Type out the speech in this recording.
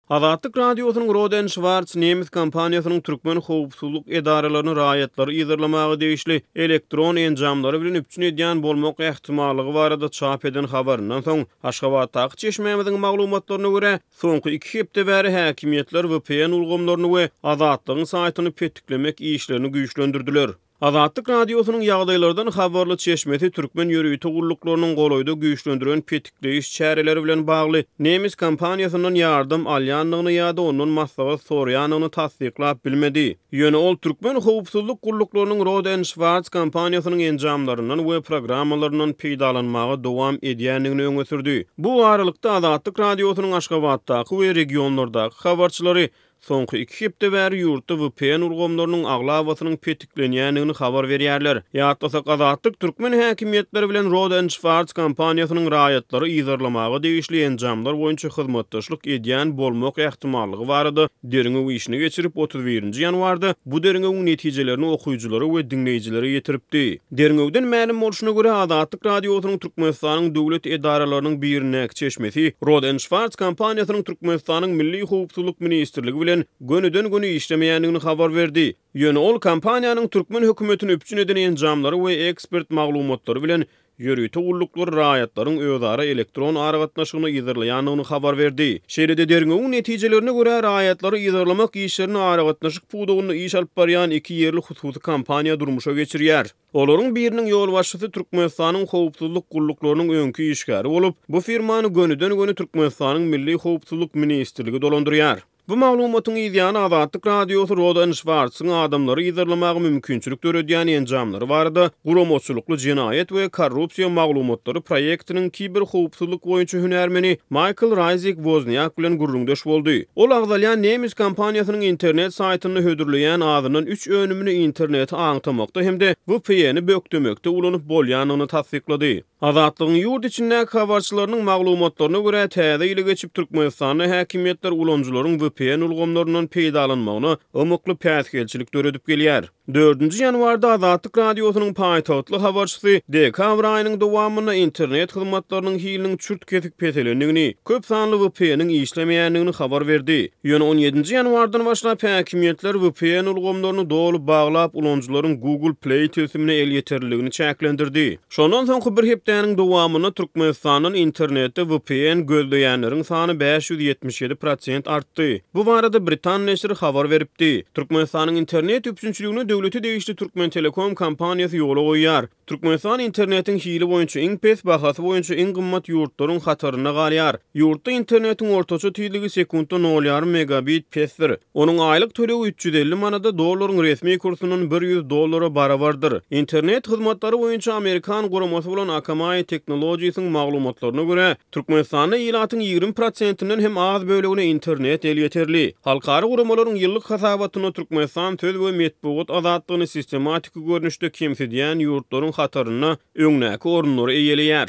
Azatlyk Radiosynyň Rohde Schwarz nemes kompaniýasynyň türkmen howpsuzlyk edaralaryny raýatlary yzarlamaga degişli elektron enjamlary bilen üpjün edýän bolmak ähtimallygy barada çap eden habaryndan soň, Aşgabatdaky çeşmämiziň maglumatlaryna görä, soňky iki hepde bäri häkimiýetler vpn ulgamlaryny we Azatlygyň saýtyny petiklemek işlerini güýçlendirdiler. Azatlyk Radiosynyň ýagdaýlardan habarly çeşmesi türkmen ýörite gulluklarynyň golaýda güýçlendiren petikleýiş çäreleri bilen bagly nemes kompaniýasyndan ýardam alýandygyny ýa-da ondan maslahat soraýandygyny tassyklap bilmedi. Ýöne ol türkmen howpsuzlyk gulluklarynyň Rohde Schwarz kompaniýasynyň enjamlaryndan we programmalaryndan peýdalanmaga dowam edýändigini öňe sürdi. Bu aralykda, Azatlyk Radiosynyň Aşgabatdaky we regionlardaky habarçylary Soňky iki hepde bäri ýurtda vpn ulgamlarynyň aglabasynyň petiklenýändigini habar berýärler. Ýatlasak, Azatlyk türkmen häkimiýetleri bilen Rohde and Schwarz kompaniýasynyň raýatlary yzarlamaga degişli enjamlar boýunça hyzmatdaşlyk edýän bolmak ähtimallygy barada derňew işini geçirip, 31-nji ýanwarda bu derňewiň netijelerini okyjylara we diňleýjilere ýetiripdi. Derňewden mälim bolşuna görä, Azatlyk Radiosynyň Türkmenistanyň döwlet edaralarynyň birindäki çeşmesi Rohde and Schwarz kompaniýasynyň Türkmenistanyň Milli howpsuzlyk ministrligi bilen gönüden-göni işlemeýändigini habar berdi. Ýöne ol kompaniýanyň türkmen hökümetini üpjün eden enjamlary we ekspert maglumatlary bilen ýörite gulluklary raýatlaryň özara elektron aragatnaşygyny yzarlaýandygyny habar berdi. Şeýle-de derňewiň netijelerine görä, raýatlary yzarlamak işlerini aragatnaşyk pudagynda iş alyp barýan iki ýerli hususy kompaniýa durmuşa geçirýär. Olaryň biriniň ýolbaşçysy Türkmenistanyň howpsuzlyk gulluklarynyň öňki işgäri bolup, bu firmany gönüden-göni Türkmenistanyň Milli howpsuzlyk ministrligi dolandyrýar. Bu maglumatyň yzýany Azatlyk Radiosy Rohde and Schwarz-yň adamlary yzarlamaga mümkinçilik döredýän enjamlary barada Guramaçylykly jenaýat we korrupsiýa maglumatlary proýektiniň kiberhowpsuzlyk boýunça hünärmeni Maýkl Raýzik Wozniak bilen gürrüňdeş boldy. Ol agzalýan nemes kompaniýasynyň internet saýtynda hödürleýän azyndan üç önümini interneti aňtamakda hem-de VPN-i bökdemekde ulanyp bolýandygyny tassyklady. Azatlygyň ýurt içindäki habarçylarynyň maglumatlaryna görä, täze ýyly geçip, Türkmenistanda häkimiýetler ulanyjylaryň vpn ulgamlaryndan peýdalanmagyna ymykly päsgelçilik döredip gelýär. Dördünji ýanwarda Azatlyk Radiosynyň paýtagtly habarçysy dekabr aýynyň dowamynda internet hyzmatlarynyň hiliniň çürt-kesik peselendigini, köp sanly vpn-iň işlemeýändigini habar berdi. Ýöne on ýedinji ýanwardan başlap häkimiýetler vpn ulgamlaryny doly baglap, ulanyjylaryň Google Play tilsimine elýeterliligini çäklendirdi. Şondan soňky bir hepdäniň dowamynda Türkmenistandan internetde vpn gözleýänleriň sany 577 prosent artdy. Bu barada britan neşiri habar beripdi. Türkmenistanyň internet üpjünçiligini döwlete degişli Türkmentelekom kompaniýasy ýola goýýar. Türkmenistan internetiň hili boýunça iň pes, bahasy boýunça iň gymmat ýurtlaryň hatarynda galýar. Ýurtda internetiň ortaça tizligi sekuntda nol ýarym megabit pesdir. Onuň aýlyk tölegi 350 manada, dollaryň resmi kursyndan 100 dollara barabardyr. Internet hyzmatlary boýunça amerikan guramasy bolan Akamai Technologies-iň maglumatlaryna görä, Türkmenistanda ilatyň 20 prosentinden hem az bölegine internet elýeterli. Halkara guramalaryň ýyllyk hasabatynda Türkmenistan söz we metbugat azatlygyny sistematiki görnüşde kemsidýän ýurtlaryň hatarynda öňdäki orunlary eýeleýär.